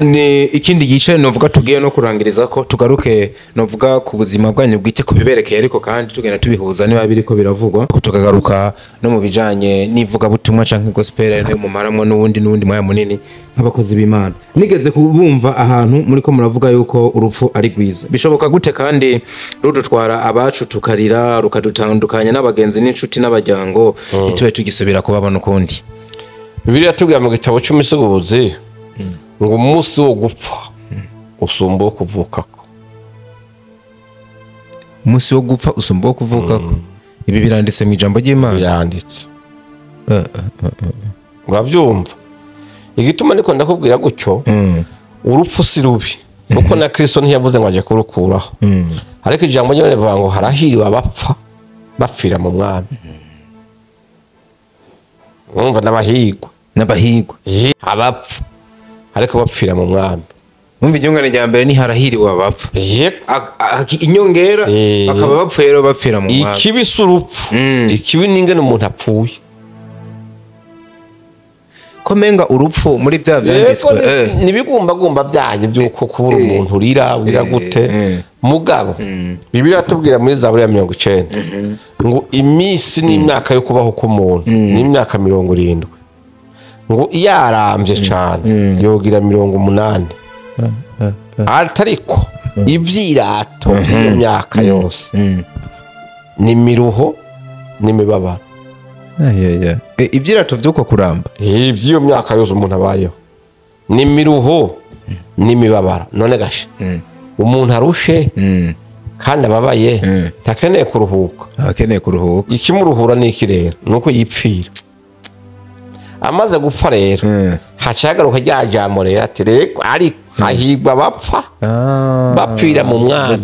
Ni ikindi gice novuga tugiye no kurangiriza ko tugaruke novuga ku buzima bwanyu bwite kubiberekeye, ariko kandi tugenda tubihuza niba biriko biravugwa, tukagaruka no mu bijanye n'ivugabutumwa canke gospel no mu maramwo n'uwundi mwanya munini nk'abakozi b'Imana. Nigeze kubumva ahantu muri ko muravuga yuko urupfu ari rwiza. Bishoboka gute kandi rudutwara abacu tukarira, rukadutandukanya n'abagenzi n'inshuti n'abajyango, ntitube tugisubira kubabona ukundi? Bibiliya tubwira mu gitabo cy'Umusogozi ngo umunsi wo gupfa usumba wo kuvukako. Umunsi wo gupfa usumba wo kuvukako. Ibi biranditse mu ijambo ry'Imana. Yanditse. Uravyumva? Igituma niko ndakubwira gutyo, urupfu si rubi, kuko na Kristo ntiyavuze ngo aje kurukuraho. Ariko ijambo ry'Imana rivuga ngo harahiriwe abapfa bapfira mu mwami. Urumva n'abahigwa. N'abahigwa. Abapfa ariko bapfira mu mwami. Umva inyongera rya mbere ni harahiriwe abapfa. Inyongera bakaba bapfuye rero bapfira mu mwami. Ikibi si urupfu. Ikibi ni ingene umuntu apfuye. Ko menga urupfu muri bya vyanditswe nibigumbagumba byanyu byuko kubura umuntu urira wira gute mugabo. Bibiliya tubwira muri Zaburi ya 90 ngo iminsi n'imyaka yo kubaho k'umuntu ni imyaka 70, ngo yarambye cyane yogira 80, atariko ivyirato by'iyo myaka yose ni miruho n'imibabaro. Ivyirato vy'uko kuramba ivy'iyo myaka yose umuntu abayeho ni miruho n'imibabaro. None gashe umuntu arushe kandi ababaye ntakeneye kuruhuka. Akeneye kuruhuka. Ikimuruhura ni iki rero? Nuko yipfira. Amaze gupfa rero hacagaruka rya jambo rero ati reko ariko hahigwa bapfa bapfira mu mwami,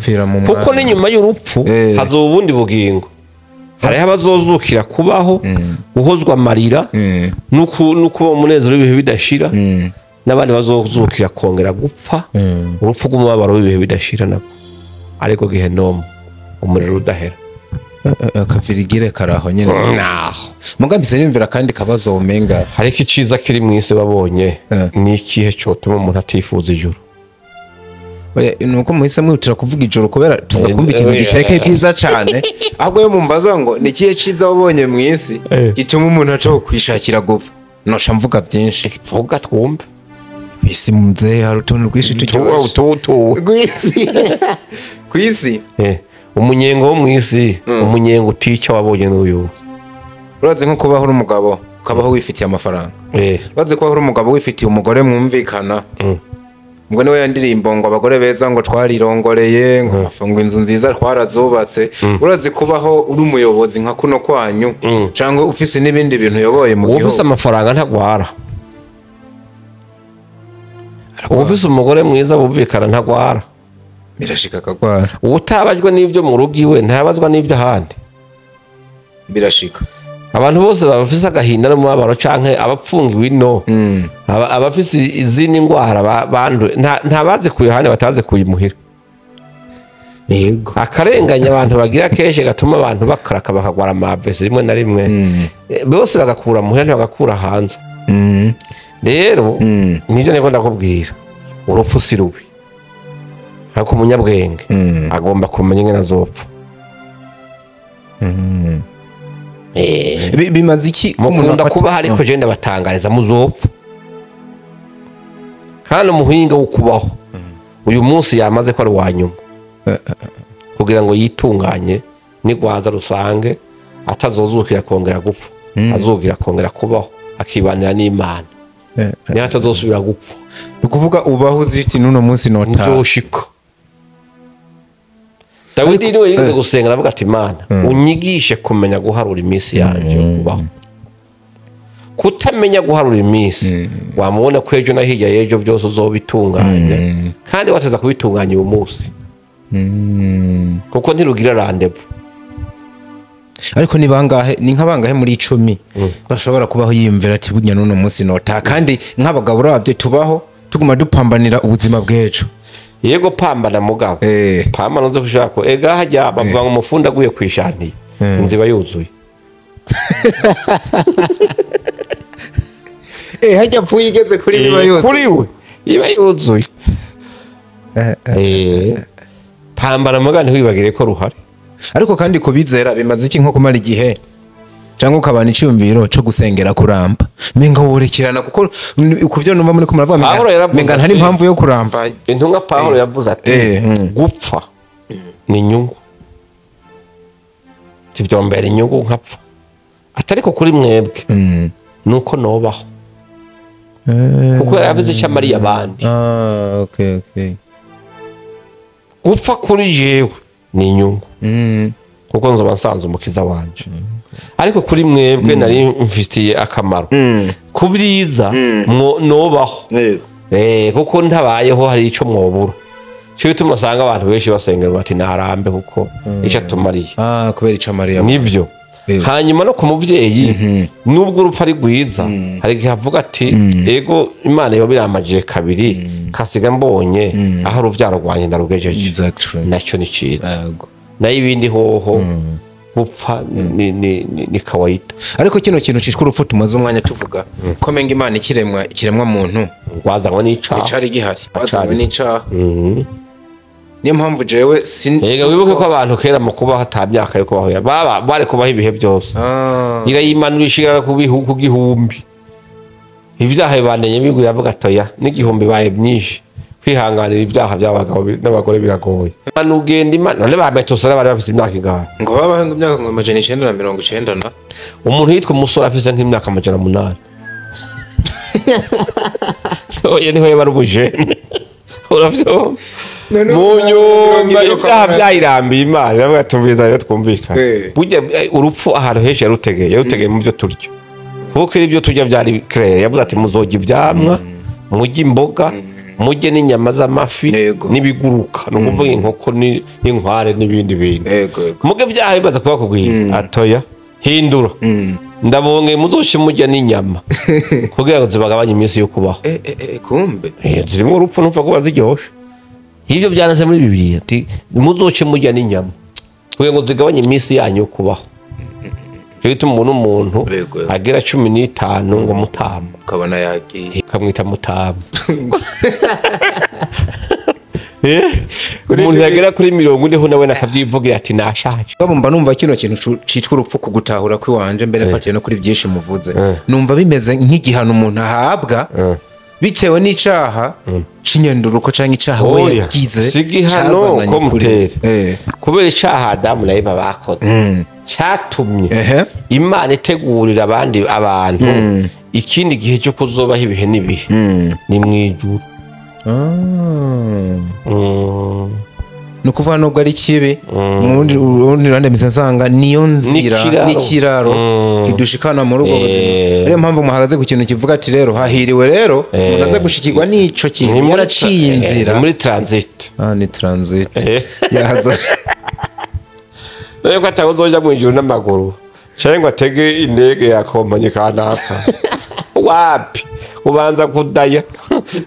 kuko n'inyuma y'urupfu hazoba ubundi bugingo. Hariho abazozukira kubaho, guhozwa amarira no kuba umunezero w'ibihe bidashira, n'abandi bazozukira kongera gupfa urupfu rw'umubabaro w'ibihe bidashira nabwo, ariko gihenomu umuriro udahera. Akavirigire karaho nyene naho mugambi sinimvira kandi kabazo umenga. Hariko iciza kiri mw'isi babonye ni ikihe cyotuma umuntu atifuza ijuru? Oya, nuko muhise mwihutira kuvuga ijuru kubera tuza kumva ikintu giteke bwiza cyane. Ahubwo yo mumbaza ngo ni ikihe ciza wabonye mw'isi gituma umuntu aca kwishakira gupfa, nosha mvuga byinshi. Vuga twumve. Isi mzee hari utuntu rwinshi turyoshye kw'isi. Umunyengo wo mw'isi, umunyengo utica wabonye n'uyu. Urazi nko kubaho uri umugabo ukabaho wifitiye amafaranga. Urazi kubaho uri umugabo wifitiye umugore mwumvikana. Ngo niwe yandirimbo ngo abagore beza ngo twarirongoreye, ngo ngo inzu nziza twarazubatse. Urazi kubaho uri umuyobozi nka kuno kwanyu cyangwa ufise n'ibindi bintu uyoboye mu gihugu. Ufise amafaranga ntagwara. Ufise umugore mwiza bumvikana ntagwara. Birashika akagwara. Utabajwe n'ibyo mu rugo iwe ntabazwa n'ibyo ahandi. Birashika. Abantu bose babafise agahinda n'umubabaro canke abapfungiwe ino, abafise izindi ngwara banduye ntabazi kuye ahandi batazi kuyimuhira. Yego. Akarenganya abantu bagira kenshi gatuma abantu bakaraka bakagwara amavese rimwe na rimwe, bose bagakura muhira ntibagakura hanze. Rero nivyo niko ndakubwira, urupfu si rubi, ariko umunyabwenge agomba kumenya ingene azopfa. Bimaze iki mukunda kuba ariko je ndabatangariza muzopfa. Kandi umuhinga wo kubaho uyu munsi yamaze ko ari wa nyuma kugira ngo yitunganye nigwaza rusange atazozukira kongera gupfa, azogira kongera kubaho akibanira n'Imana, niho atazosubira gupfa. Ni ukuvuga ubaho uziti n'uno munsi nota nzoshika. Dawidi niwe yigeze gusenga aravuga ati Imana unyigishe kumenya guharura iminsi yanje kubaho. Kutamenya guharura iminsi wamubona ko ejo na hirya y'ejo byose uzobitunganya, kandi wateza kubitunganya uyu munsi, kuko ntirugira rendezvous. Ariko ni bangahe, ni nka bangahe muri 10 bashobora kubaho yiyumvira ati burya n'uno munsi nota? Kandi nk'abagabo uravye tubaho tuguma dupambanira ubuzima bw'ejo. Yego pambana mugabo, pambana uze kushaka ega hajya bavuga ngo umufunda aguye kwishantiye inziba yuzuye. Hajya apfuye igeze kuri biba yuzuye kuri we. Iba yuzuye. Pambana muga ntiwibagire ko ruhari. Ariko kandi kubizera bimaze iki nko kumara igihe cyangwa ukabana icyumviro cyo gusengera kuramba, menga worekerana, kuko kuvyo numva muri ko muravuga menga ntari impamvu yo kuramba. Intumwa Pawulo yavuze ati gupfa ni inyungu, tibyombera inyungu nkapfa, atariko kuri mwebwe nuko nobaho, kuko yaravuze icyo amariye abandi. Okay. Gupfa kuri jewe ni inyungu, kuko nzoba nsanze umukiza wanje, ariko kuri mwebwe nari mfitiye akamaro ku byiza nobaho, kuko ntabayeho hari icyo mwobura. Cyo bituma usanga abantu benshi basengera bati narambe kuko icyo atumariye. Kubera icyo amariye nibyo. Hanyuma no ku muvyeyi nubwo urupfu ari rwiza, hari igihe avuga ati ego Imana yoba iramajije kabiri kasiga mbonye aho uruvyaro rwanjye ndarugejeje, nacyo ni ciza. Nayo ibindi hoho gupfa ni kawaida. Ariko kino kintu cishwe urupfu tumaze umwanya tuvuga ko menga Imana ikiremwa muntu rwazanywe n'icaha, icari gihari rwazanywe n'icaha. Niyo mpamvu jewe yega wibuke ko abantu kera mu kubaho ata myaka yo kubaho baba bari kubaho ibihe byose, irayimanura ishigara ku bihugu gihumbi, ibyaha bibandanye bigwira, avuga atoya n'igihumbi baye byinshi, kwihanganira ibyaha by'abagabo n'abagore biragoye. Imana ugenda Imana none ba Metusela bari bafise imyaka ingahe? Ngo babaho imyaka 990 na umuntu yitwa umusore afise nk'imyaka 800. So yene ho yabari ubujene. Uravyo munyuma ibyaha byayirambiye Imana iravuga tumviza rero twumvikana. Burya urupfu ahantu henshi yarutegeye mu byo turya, kuko ibyo turya byari clair. Yavuze ati muzojya ivyamwa, mujye imboga, mujye n'inyama z'amafi n'ibiguruka, no kuvuga inkoko n'inkware n'ibindi bintu. Muge byaha bibaza kuba kubwira atoya hindura ndabonge muzoshe mujya n'inyama kugira ngo zibagabanye iminsi yo kubaho. Kumbe zirimo urupfu numva ko baziryoshe. Ibyo byanditse muri Bibiliya ati muzoce mujya n'inyama kugira ngo zigabanye iminsi yanyu yo kubaho. Cyo bituma umuntu agera 15 ngo mutama, ukabona yagiye ukamwita mutama. Umuntu yagera kuri 40 ho nawe nakavyivugira ati nashaje. Mba numva kino kintu citwa urupfu kugutahura kwiwanje mbere mfatiye no kuri byinshi muvuze, numva bimeze nk'igihano umuntu ahabwa bitewe n'icaha cinyenduruko canke icaha we yagize. Sigihano ko mutere kubera icaha Adamu na Eva bakoze cyatumye Imana itegurira abandi abantu ikindi gihe cyo kuzobaho ibihe n'ibihe ni mwijuru. Nukuvuga nubwo ari kibi murundi urundi rwanda misensanga niyo nzira n'ikiraro kidushikana muri ubwo buzima. Ariyo mpamvu muhagaze ku kintu kivuga ati rero hahiriwe rero umuntu aze gushikirwa n'ico kintu yaraciye inzira muri transit. Ni transit yazo rero ko atazoja mu ijuru n'amaguru cyangwa atege indege ya kompanyi kanaka wapi ubanza kudaya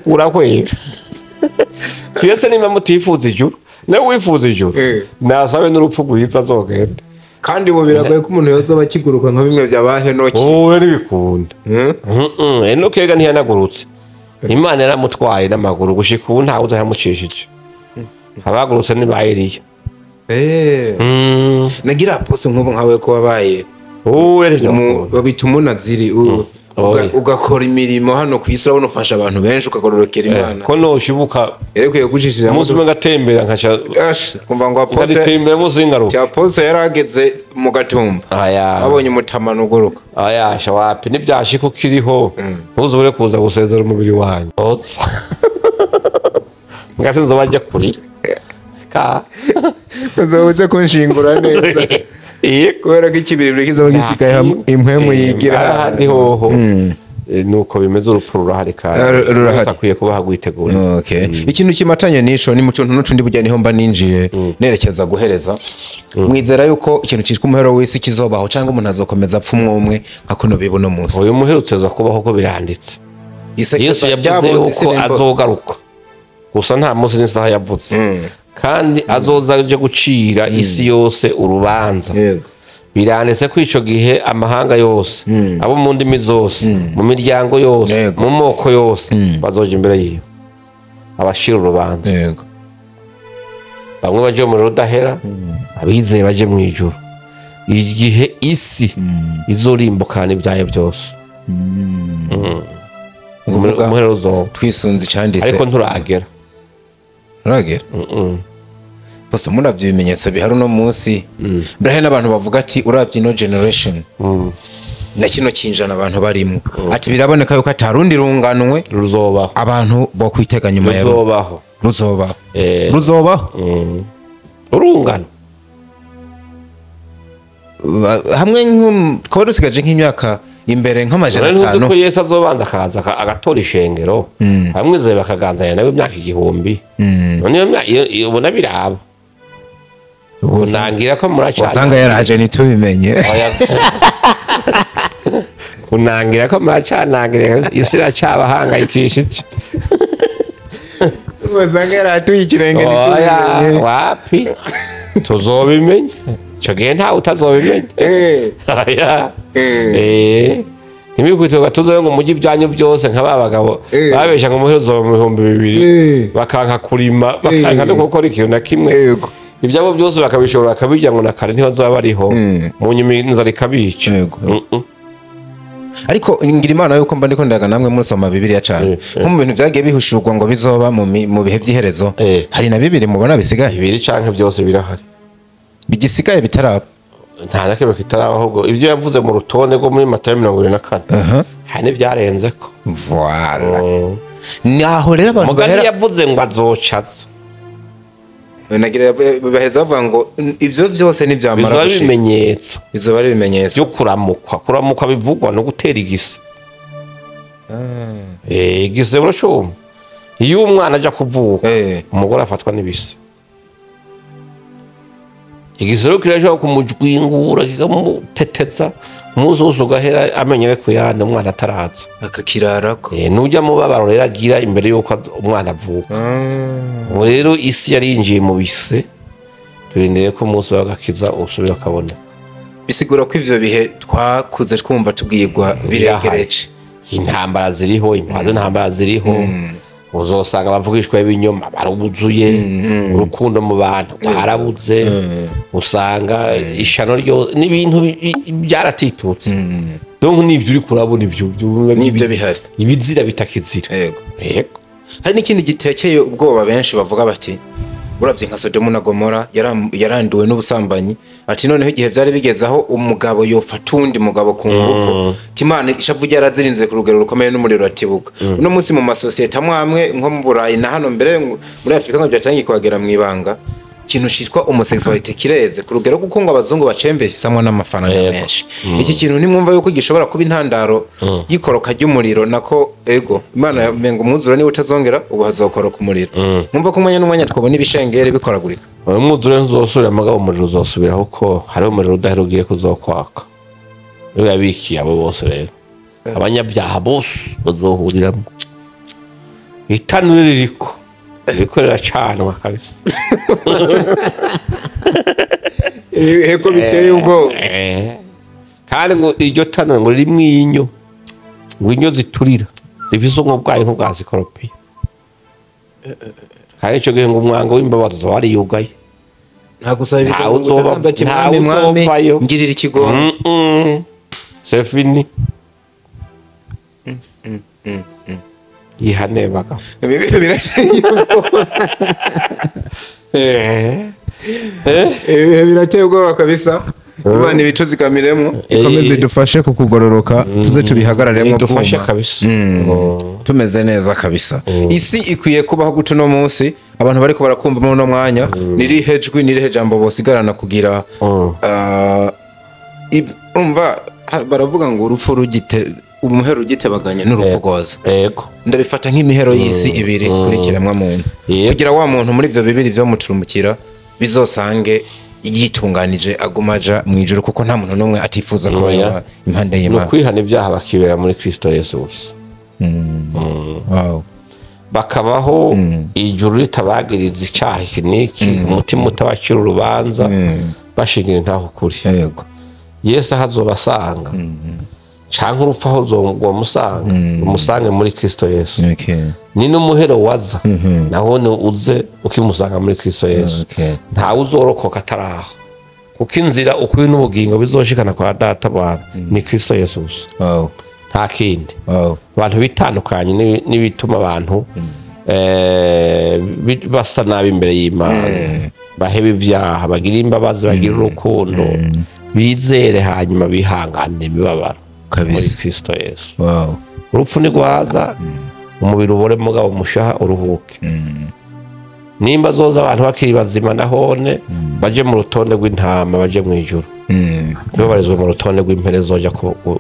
urakwera. Twese nimba mutifuza ijuru nawe wifuza ijuru nasabe n'urupfu rwiza azogenda. Kandi bo biragoye ko umuntu yoza bakiguruka nka bimwe bya ba Henoki. Wowe ntibikunda. Henoki ega ntiyanagurutse, Imana yaramutwaye n'amaguru gushika ubu ntawe uzayamucishije. Abagurutse ni ba Eliya. Nagira aposo nk'ubu nkawe ko wabaye babita umunaziri, ugakora imirimo hano ku isi, urabona ufasha abantu benshi ukagororokera Imana. Ko noshibuka yerekeye gucishije umunsi umwe ngatembera nkaca kumva ngo aposo ngatembera munsi y'ingaruka. Aposo yarageze mu gatumba abonye umutamano uguruka. Aya shawapi nibyashika ukiriho ntuzubure kuza gusezera umubiri wanyu. Otsa ngase nzobajya kurira ka uzoze kunshingura neza. Kubera ko ikibiribiri kizoba gisigaye hamwe impwemu yigira ahandi hoho. Nuko bimeze urupfu rurahari kandi rurahari akwiye kuba hagwitegura. Okay. Ikintu kimatanye nico ni mutuntu n'utundi burya niho mba ninjiye nerekeza guhereza. Mwizera yuko ikintu citwa umuhero w'isi kizobaho cyangwa umuntu azokomeza apfa umwe nka kuno bibuno munsi. Uyu muhero uteza kubaho ko biranditse. Yesu yavuze yuko azogaruka. Gusa nta munsi n'isaha yavuze. Kandi azoza aje gucira isi yose urubanza. Biranditse ko ico gihe amahanga yose, abo mu ndimi zose, mu miryango yose, mu moko yose bazoja imbere yiwe. Abashira urubanza. Yego. Bamwe baje mu rudahera, abizeye baje mu ijuru. Igihe isi izorimbukana ibyayo byose. Umuhero uzoba. Twisunze icanditse. Ariko nturagera. Nturagera? Bose muravye ibimenyetso bihari uno munsi. Ndahe n'abantu bavuga ati uravye ino generation. Na kino kinjana abantu barimo. Ati biraboneka yuko atarundi runganwe ruzobaho. Abantu bo kwitega nyuma ya ruzobaho. Ruzobaho. Ruzobaho. Urungano. Hamwe twaba dusigaje nk'imyaka imbere nk'amajana atanu. Ntuzi ko Yesu azobanza akaza agatora ishengero. Bamwizeye bakaganzanya nawe imyaka 1000. None iyo ubona biraba. Unangira ko muracana. Wasanga yaraje ntitubimenye. Unangira ko muracanangira isi iracabahangayikishije. Wasanga yaratuye ikirenge ntitubimenye. Wapi? Tuzobimenya. Ico gihe ntawe utazobimenya. Ntibikwiye tuzobe ngo mujye ibyanyu byose nka ba bagabo babesha ngo umuhero uzoba mu 2000 bakanka kurima bakanka no gukora ikintu na kimwe. Ibyabo byose bakabishobora bakabirya ngo na kare ntibazaba bariho mu nyuma inzara ikabica. Ariko ngira Imana yuko mba ndiko ndaga namwe musoma Bibiliya cyane nko mu bintu byagiye bihushurwa ngo bizoba mu bihe by'iherezo hari na bibiri mubona bisigaye bibiri canke byose birahari bigisigaye bitaraba nta nakebe kitaraba ahubwo ibyo yavuze mu rutonde rwo muri Matayo 24 hari n'ibyarenze ko voilà naho rero abantu bahera yavuze ngo azocaza nagira bahereza bavuga ngo ivyo vyose nivyamara gushika ibimenyetso bizoba ari ibimenyetso byo kuramukwa kuramukwa bivugwa no gutera igise igise buracuma iyo umwana aja kuvuka umugore afatwa n'ibise igise kirashobora kumujwingura kikamuteteza umunsi wose ugahera amenyere kuyana umwana ataraza akakirarako nujya mubabaro rero agira imbere yuko umwana avuka. Ubu rero isi yarinjiye mu bise turindiriye ko umunsi w'agakiza usubira akabona. Bisigura ko ivyo bihe twakuze twumva tubwirwa biregereje. Intambara ziriho, impaze intambara ziriho. Uzosanga abavugishwa b'ibinyoma barubuzuye, urukundo mu bantu barabuze, usanga ishano ryo n'ibintu byaratitutse. Donc nivyo uri kurabona ivyo nivyo bihari. Ibizira bitakizira. Yego. Yego. Hari n'ikindi gitekeye ubwoba benshi bavuga bati uravye nka Sodomu na Gomora yaranduwe n'ubusambanyi ati noneho igihe byari bigezaho umugabo yofata undi mugabo ku ngufu Imana ishavu yarazirinze ku rugero rukomeye n'umuriro atibuka. Uno munsi mu masosiyete amwe nko mu Burayi na hano mbere muri Afrika ngo byatangiye kuhagera mu ibanga ikintu citwa homosexuality kireze ku rugero kuko ngo abazungu bacemvesisamwe n'amafaranga menshi. Iki kintu nimwumva yuko gishobora kuba intandaro y'ikoroka ry'umuriro nako ego Imana yamenga umwuzura niwe utazongera ubu hazokoroka umuriro. Mwumva ko umwanya n'umwanya twabona ibishengere bikoragurika. Umwuzura ntuzosubira mugabo umuriro uzosubira kuko hari umuriro udahera ugiye kuzokwaka. Niwe yabikiye abo bose rero abanyabyaha bose bazohuriramo itanure ririko rikorera cyane kabisa. Eko biteye ubwo kandi ngo iryo tanure ngo rimwe inyo ngo inyo ziturira zifise ubwayo nk'ubwa zikoropiye kandi ico gihe ngo umwango w'imbabazi wari yugaye nta gusaba ibigo ngirira ikigo c'est fini. Ihane bagabo birateye ubwoba kabisa. Imana ibituzikamiremo ikomeze idufashe kukugororoka tuze tubihagararemo idufashe kabisa tumeze neza kabisa. Isi ikwiye kubaho guto no munsi abantu bariko barakumva muri no mwanya nirihe jwi nirihe jambo bosigarana kugira umva baravuga ngo urupfu rugite umuhero ugitebaganye n'urufugoza. Yego. Ndabifata nk'imihero y'isi ibiri kuri kiremwa muntu. Kugira wa muntu muri ivyo bibiri vyo mucurumbukira bizosange yitunganije agumaja mu ijuru kuko nta muntu n'umwe atifuza kuba impande y'Imana. No kwihana ibyaha bakibera muri Kristo Yesu gusa. Wow. Bakabaho ijuru ritabagiriza icyaha iki n'iki, umutima utabacira urubanza, bashingira ntaho kuri. Yego. Yesu ahazobasanga. Canke urupfu aho uzomusanga, umusange muri Kristo Yesu. Ni n'umuhero waza naho uze ukimusanga muri Kristo Yesu. Ntawe uzorokoka ataraho, kuko inzira ukuri n'ubugingo bizoshikana kwa data bwana ni Kristo Yesu gusa. Nta kindi. Abantu bitandukanye n'ibituma abantu basa nabi imbere y'Imana, baheba ibyaha, bagira imbabazi, bagira urukundo, bizere, hanyuma bihangane imibabaro muri Kristo Yesu. Urupfu ntigwaza umubiri ubore, mugabo umushaha uruhuke. Nimba zoza abantu bakiri bazima nahone baje mu rutonde rw'intama, baje mu ijuru, ntibabarizwe mu rutonde rw'impere zoja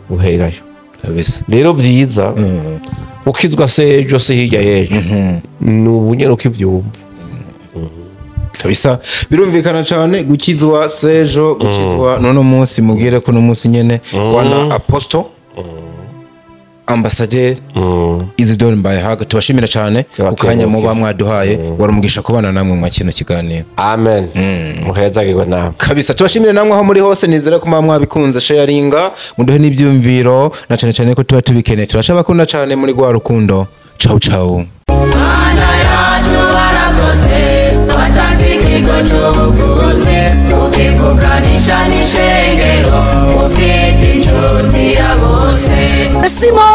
guherayo. Rero byiza ukizwa se ejo se hirya y'ejo, ni ubunyene ukivyumva. Kabisa birumvikana cyane, gukizwa sejo, gukizwa none munsi. Mubwire ko no munsi nyene wana apostle ambassadeur Isidore Mbayahaga, tubashimira cyane ukanya muba mwaduhaye, warumugisha kubana namwe mu kino kiganiro. Amen. Muhezagirwe namwe kabisa. Tubashimire namwe aho muri hose, nizere ko mwabikunze, sharinga, muduhe n'ibyumviro, na cyane cyane ko tuba tubikeneye. Turashabakunda cyane muri gwa rukundo. Ciao ciao. Mana yacu warakoze, watanze ikigo cy'ubuvuzi, ukivukanisha n'ishengero, ubyita inshuti ya bose. Simo,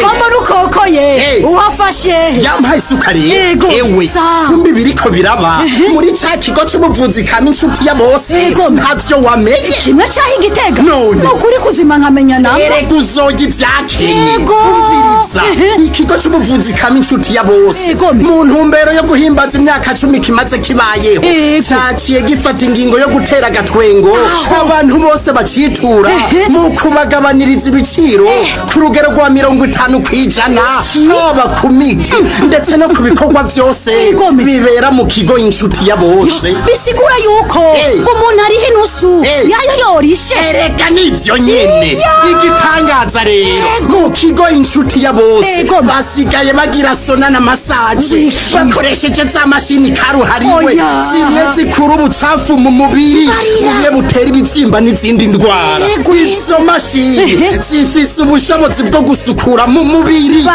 komo rukokoye, uwafashe yampaye isukari. Ewe kumbi biriko biraba muri ca kigo c'ubuvuzi kama inshuti ya bose, ntavyo wamenye. Kimwe caho Igitega nukuri kuzima nkamenya namba. Erega uzoga ivyakenye. Umviriza, ikigo c'ubuvuzi kama inshuti ya bose mu ntumbero yo guhimbaza imyaka 10 kimaze kibayeho, caciye gifata ingingo yo gutera agatwengo abantu bose bacitura mu kubagabaniriza ibiciro ku rugero rwa 50% haba ku miti ndetse no ku bikorwa byose bibera mu kigo inshuti ya bose. Bisigura yuko umuntu ari inusu yayo yorishe. Erega nivyo nyene. Igitangaza rero, mu kigo inshuti ya bose basigaye bagira sona na massage bakoresheje za mashini karuhariwe zimwe zikura ubucafu mu mubiri, bumwe butera ibibyimba n'izindi ndwara. Izo mashini zifise ubushobozi bwo gusukura mu mubiri,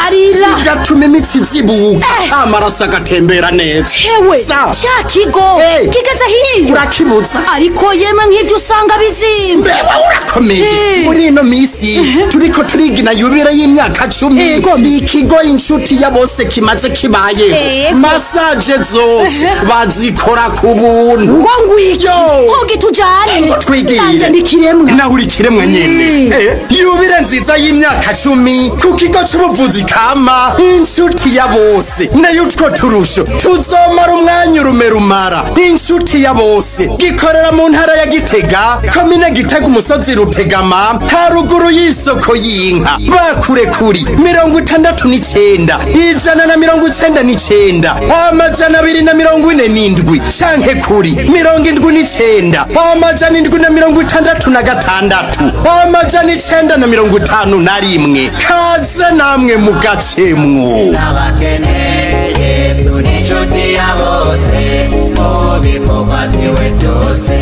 bigatuma imitsi zibuka, amaraso agatembera neza. Hewe, ca kigo kigeze hiyo urakibuza. Ariko yemwe nk'ibyo usanga bizimba. Mbewe urakomeye. Muri ino misi turiko turigina yubire y'imyaka 10 ikigo inshuti ya bose kimaze kibayeho, massage zose bazikora ku buntu. Ngo ngwiki hogi tujane twigire ndikiremwa nawe uri kiremwa nyene. Yubire nziza y'imyaka 10 ku kigo c'ubuvuzi kama inshuti ya bose, nayo utwo turusho tuzomara umwanya urumerumara. Inshuti ya bose gikorera mu ntara ya Gitega, komine Gitega, umusozi Rutegama, haruguru y'isoko y'inka. Bakure kuri 69 199 247 canke kuri 79 766 951. Kaze namwe mugacemwo. Abakene Yesu ni inshuti ya bose mu bikorwa vyiwe byose.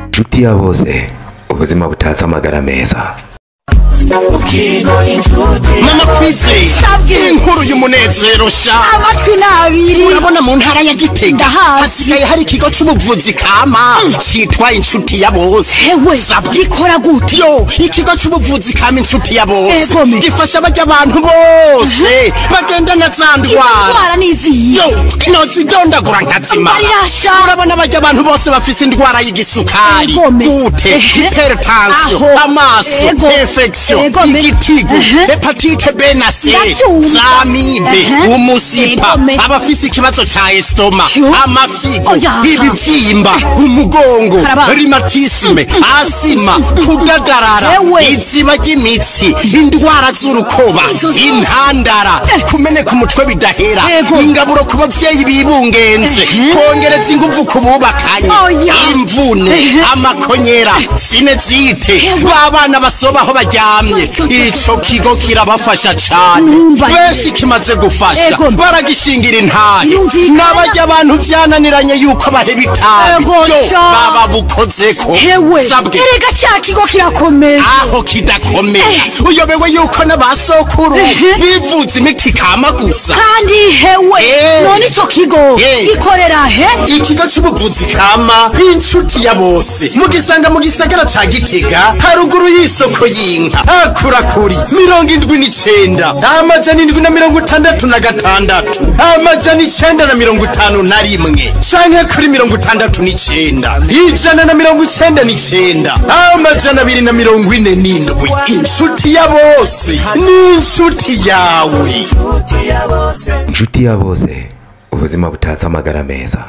Inshuti ya bose, ubuzima butatse amagara meza. Mama Kwizera, inkuru y'umunezero sha. Amatwi nabiri. Urabona mu ntara ya Gitega hasigaye hari ikigo c'ubuvuzi kama citwa inshuti ya bose. Hewe, gikora gute? Yo, ikigo c'ubuvuzi kama inshuti ya bose gifasha barya abantu bose bagenda na za ndwara. Yo, nozidondagura nkazima. Urabona barya abantu bose bafise indwara y'igisukari, gute, hypertension, amaso, infection, igitigu, hepatite B na C, zamibe, umusipa, abafise ikibazo ca estoma, amafyigo, ibivyimba, umugongo, rhumatisme, asima, kudadarara, iziba ry'imitsi, indwara z'urukoba, intandara, kumeneka umutwe bidahera, ingaburo ku bavyeyi bibungenze, kongereza inguvu ku bubakanye, imvune, amakonyera, sinezite, babana basobaho baryamye. baryamye. Ico kigo kirabafasha cane, benshi kimaze gufasha baragishingira intahe. N'abarya abantu vyananiranye yuko baheba itabi, yo baba bukozeko. Sabwe erega ca kigo kirakomeye. Aho kidakomeye uyobewe yuko n'abasokuru bivuza imiti kama gusa. Kandi hewe none ico kigo gikorera he? Ikigo c'ubuvuzi kama Inshuti ya Bose mugisanga mu gisagara ca Gitega, haruguru y'isoko y'inka, hakurakuri 79 766 951 canke kuri 69 199 247. Inshuti ya Bose ni inshuti yawe. Inshuti ya Bose, ubuzima butatse amagara meza.